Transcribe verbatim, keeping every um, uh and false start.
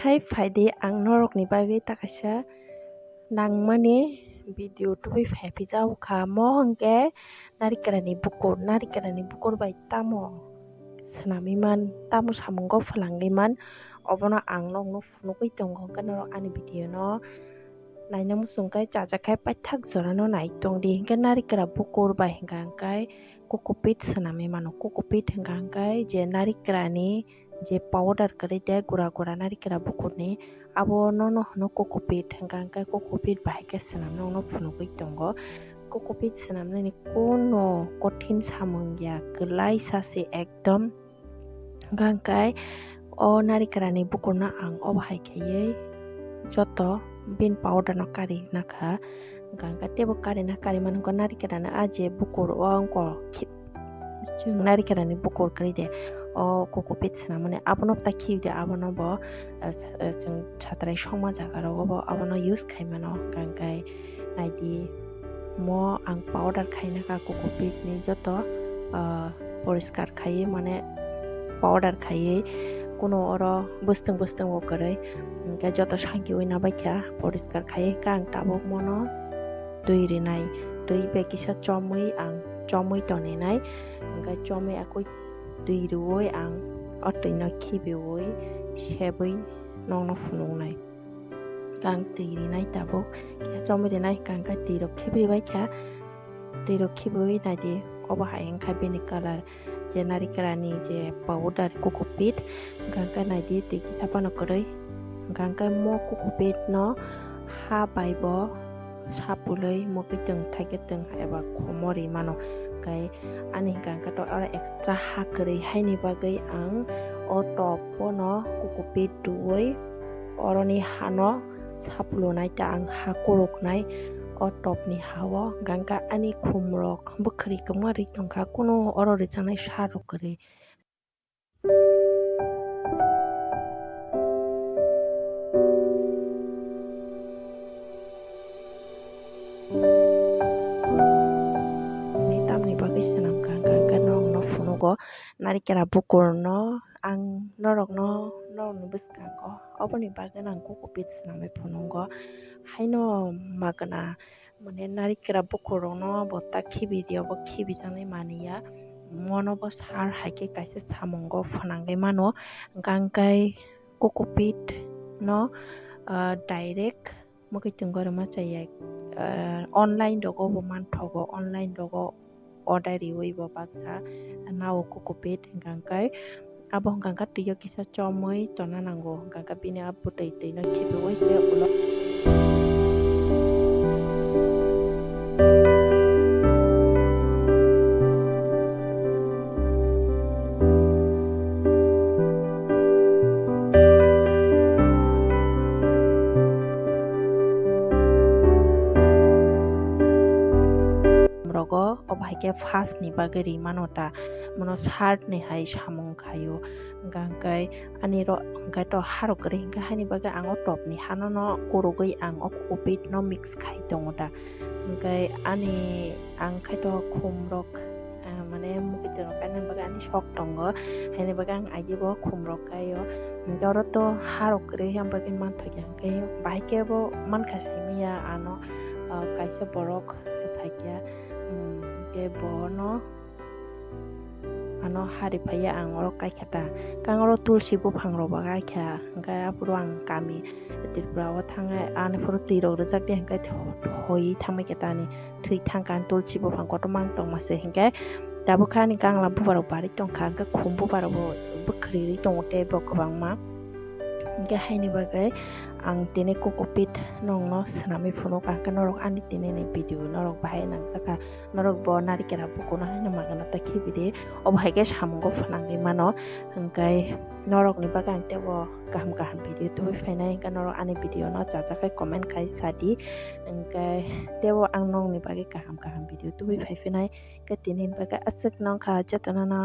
Khai phaidi ang norokni bagwi ta kaisa nangmani video tubui phaiphijao kha. Mo hwnkhe narikrani bukur, narikrani bukur bai tamo swnamwi man, tamo samungo phalangwi man, obono ang nokno phunugwi tongo. Hwnkhe norok ani video no naina muchung khe chajak khai paithak jorano nai tongdi. Hwnkhe narikra bukur bai hwnkha hwnkhe kokopit swnamwi mano. Kokopit hwnkha hwnkhe je narikrani je powder kwrwi de gura gura narikra bukurni, abo nono hwno kokopit hwnkha hwnkhe kokopit bahai khe swnamnokno phunugwi tongo. Kokopit swnamnani kuno kothin samung ya, kwlaisa se ekdom. Hwnkha hwnkhe o narikrani bukurno ang obo hai khaiwi joto bini powder no kari nakha. Hwnkha hwnkhe teibo karina kari mano hwnkha narikrani a je bukur o wngkha chwng narikrani bukur kwrwi de o kokopit swnamani abono ta khibi de abono bo, eh, s-, eh, chwng satrai songma jaga rogo bo abono use khai mano. Hwnkha hwnkhe naidi mo ang powder khaina kha kokopit ni joto, ah, poriskar khaiwi mane powder khaiwi kuno oro bwswtwng bwswtwng bo kwrwi hwnkhe joto sankiwi nabaikha poriskar khaiwi hwnkhe ang tabuk mono twi rinai twi bai kisa chomwi ang chomwi toninai hwnkhe chomwi akwi twi rwui ang o twino khibiwi sebwi nokno phunuknai. Ang twi rinai tabuk kisa chomwi rinai hwnkha hwnkhe twi rok khibi bai kha twi rok khibiwi naidi obo hai wngkha bini colour je narikrani je powder kokopit hwnkha hwnkhe naidi twi kisa phano kwrwi hwnkha hwnkhe mo kokopit no ha bai bo sapulwi mokitwng thaiketwng eba khomo ri mano hwnkhe ani hwnkha hwnkhe to oro extra ha kwrwi haini bagwi ang o top bono kokopit rwui oroni hano saplunai ta ang ha kuruknai o topni hao hwnkha hwnkhe ani khumrok bwkhwrwi kwma ri tongkha kuno oro rwchapnai sa rok kwrwi. Ni tamni bagwi swnamkha hwnkha hwnkhe norokno phunugo narikra bukurno ang norokno norokni bwskango oboni bagwi ang kokopit swnamwi phunugo haino magwna. Mane narikra bukurokno bo ta khibi di, obo khibijaknai manwi ya. Mono bo sar hai khe kaisa samungo phwnangwi mano. Hwnkha hwnkhe kokopit no, ah, direct mokitwng gorima chaya, ah, online rogo bo manthogo, online rogo order riwi bo baksa nao kokopit hwnkha hwnkhe abo hwnkha hwnkhe twi o kisa chomwi tonna nango, hwnkha hwnkhe bini a bwtwi twi no khibiwi se ulo. Rogo obo hai khe first ni bagwi ri mano ta, mono shirt ni hai samung khaio, hwnkha hwnkhe ani ro hwnkhe to harok kwrwi hwnkhe haini bagwi ang o top ni hano no kurugwi ang o kokopit no mix khai tongo ta, hwnkhe ani ang khai to khum rok, ah, mane mukitwng rok kaina bagwi ani sok tongo, haini bagwi ang agi bo khum rok kaio, hwnkhe oro to harok kwrwi hwnkhe bagwi manthokya hwnkhe bahai khe bo mankha saimanya ano, ah, kaisa borok. Thakya, um, hwnkhe bono ano hari phaiya ang oro kaikha ta. Kang oro tulsi buphang rok bo kaikha, hwnkhe aphuru ang kami Tripura o thangnai, ani phuru twi rok rijak de, hwnkhe tho-, thoi thangbai khe ta ani thwi thangkha, ani tulsi buphang kotorma wng tongma se, hwnkhe tabuk khe ani kangla bubar rok barwi tongkha, hwnkhe khum bubar rok bo bwkhwrwi tongo tei bo kwbangma. Hwnkhe haini bagwi ang tini kokopit nokno swnamwi phunukha, hwnkhe norok ani tini ni video norok bahai nangjakha, norok bo narikra bukurno haino magwna ta khibidi, obo hai khe samungo phwnangwi mano. Hwnkhe norokni bagwi ang teibo kaham kaham video tubui phainai, hwnkhe norok ani video no chajak khai comment khai sadi, hwnkhe teibo ang nokni bagwi kaham kaham video tubui phai phinai, hwnkhe tini ni bagwi aswk nokha jotono no.